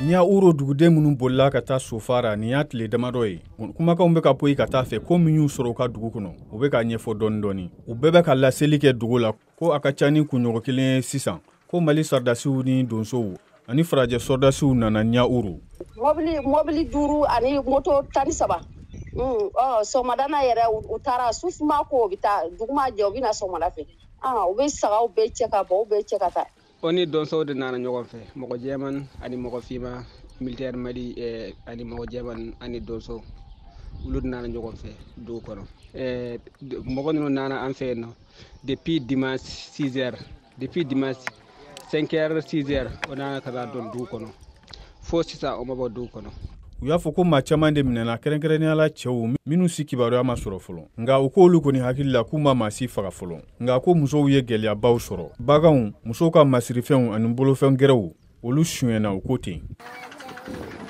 Ɲauro duguden minnu bolila ka taa Sofara, nin y'a tile damadɔ ye, kumakanw bɛ ka poyi ka taa fɛ ko min y'u sɔrɔ u ka dugu kɔnɔ, u bɛ ka ɲɛfɔ dɔɔni dɔɔni. U bɛɛ bɛ ka laseli kɛ dugu la ko a ka ca ni kunɲɔgɔn kelen ye sisan ko Mali sɔrɔdasiw ni donsow ani farajɛ sɔrɔdasiw nana Ɲauro. Mɔbili 5 ani moto 13. Sɔgɔmada na yɛrɛ u taara su ma ko u bɛ taa dugu ma jɛ, u bɛ na sɔgɔmada fɛ. U bɛ sagaw bɛɛ cɛ ka bɔ, u bɛɛ cɛ ka taa. O ni donsow de nana ɲɔgɔn fɛ, mɔgɔ jɛman ani mɔgɔ finman, militaire Mali ani mɔgɔ jɛman ani donso, olu de nana ɲɔgɔn fɛ dugu kɔnɔ. Mɔgɔ ninnu nana an fɛ yen nɔ depuis dimanche 6 heures, depuis dimanche 5 heures 6 heures, o nana ka na don dugu kɔnɔ, fo sisan o ma bɔ dugu kɔnɔ. U y'a fɔ ko maa caman de minɛna, kɛrɛnkɛrɛnnenya la cɛw minnu si kibaruya ma sɔrɔ fɔlɔ, nka u k'olu kɔni hakili la k'u ma maa si faga fɔlɔ. Nka ko musow ye gɛlɛyabaw sɔrɔ, baganw, musow ka masirifɛnw ani bolofɛn gɛrɛw, olu sonyɛna, u ko ten.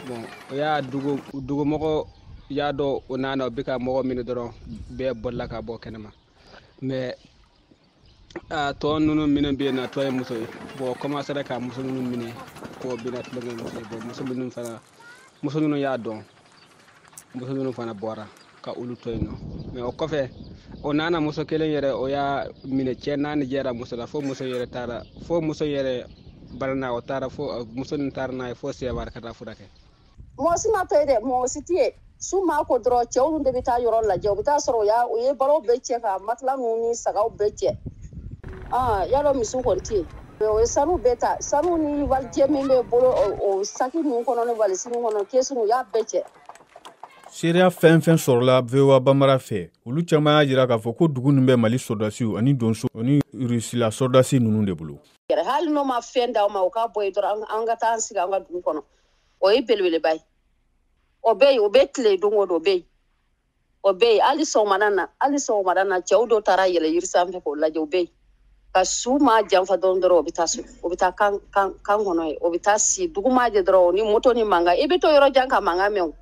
Bon, o y'a dugumɔgɔ y'a dɔn o nana, o bɛ ka mɔgɔ minɛ dɔrɔn, bɛɛ bolila ka bɔ kɛnɛma. Mais a tɔ ninnu minnu bɛ yen nɔ, a tɔ ye muso ye. Bon, o commencera ka muso ninnu minɛ k'o bɛna tulonkɛ muso ye. Bon, muso ninnu fana, muso ninnu y'a dɔn, muso ninnu fana bɔra ka olu to yen nɔ. Mais o kɔfɛ, o nana muso kelen yɛrɛ, o y'a minɛ, cɛ 4 jɛra muso la, fo muso yɛrɛ taara, fo muso yɛrɛ banana, o taara fo muso nin taara n'a ye fo Seware ka taa furakɛ. Mɔgɔ si ma to yen dɛ, mɔgɔ si tɛ yen. Su maa ko dɔrɔn, cɛw de bɛ taa yɔrɔ lajɛ, u bɛ taa sɔrɔ u ye balo bɛɛ cɛ ka matelas ninnu ni sagaw bɛɛ cɛ. Y'a dɔn misiw kɔni tɛ yen. O ye sanu bɛɛ ta, sanu ni walijɛ min bɛ bolo, o saki ninnu kɔnɔ ni valisi ninnu kɔnɔ, kɛsu ninnu, u y'a bɛɛ cɛ. Seereya fɛn fɛn sɔrɔla VOA Bambara fɛ, olu caman y'a jira k'a fɔ ko dugu nin bɛ Mali sɔrɔdasiw ani donso ani Rusila sɔrɔdasi ninnu de bolo. Hali n'o ma fɛn d'aw ma, u k'a bɔ yen dɔrɔn, an ka taa an sigi an ka dugu kɔnɔ. O ye belebeleba ye. O bɛ yen, o bɛ tile don o don, o bɛ yen. O bɛ yen, hali sɔgɔmada na, hali sɔgɔmada na, cɛw dɔw taara yɛlɛ yiri sanfɛ k'o lajɛ, o bɛ yen. Ka su maa janfa dɔrɔn dɔrɔn, o bɛ taa so, o bɛ taa kan kɔnɔ yen, o bɛ taa si dugu maa jɛ dɔrɔn, ni moto ni mankan, i bɛ to yɔrɔ jan ka mankan mɛn o.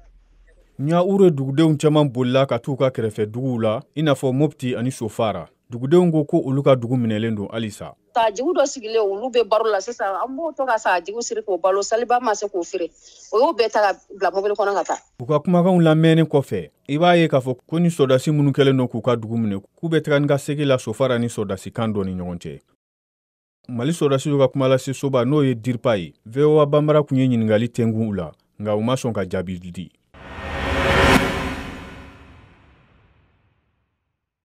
Ɲauro dugudenw caman bolila ka t'u ka kɛrɛfɛ duguw la, i n'a fɔ Mopti ani Sofara. Dugudenw ko ko olu ka dugu minɛlen don halisa. Sagajigiw dɔ sigilen, olu bɛ baro la sisan, an b'o to ka sagajigiw siri k'o balo, saliba ma se k'o feere, o y'o bɛɛ ta ka bila mobili kɔnɔ ka taa. U ka kumakanw lamɛnnen kɔfɛ, i b'a ye k'a fɔ ko ni sɔrɔdasi minnu kɛlen don k'u ka dugu minɛ, k'u bɛ taga ni ka segin la Sofara ni sɔrɔdasi kan dɔ ni ɲɔgɔn cɛ. Mali sɔrɔdasiw ka kumalasesoba, n'o ye DIRPA ye, VOA Bambara tun ye ɲininkali tɛngun u la, nka u ma sɔn ka jaabi di.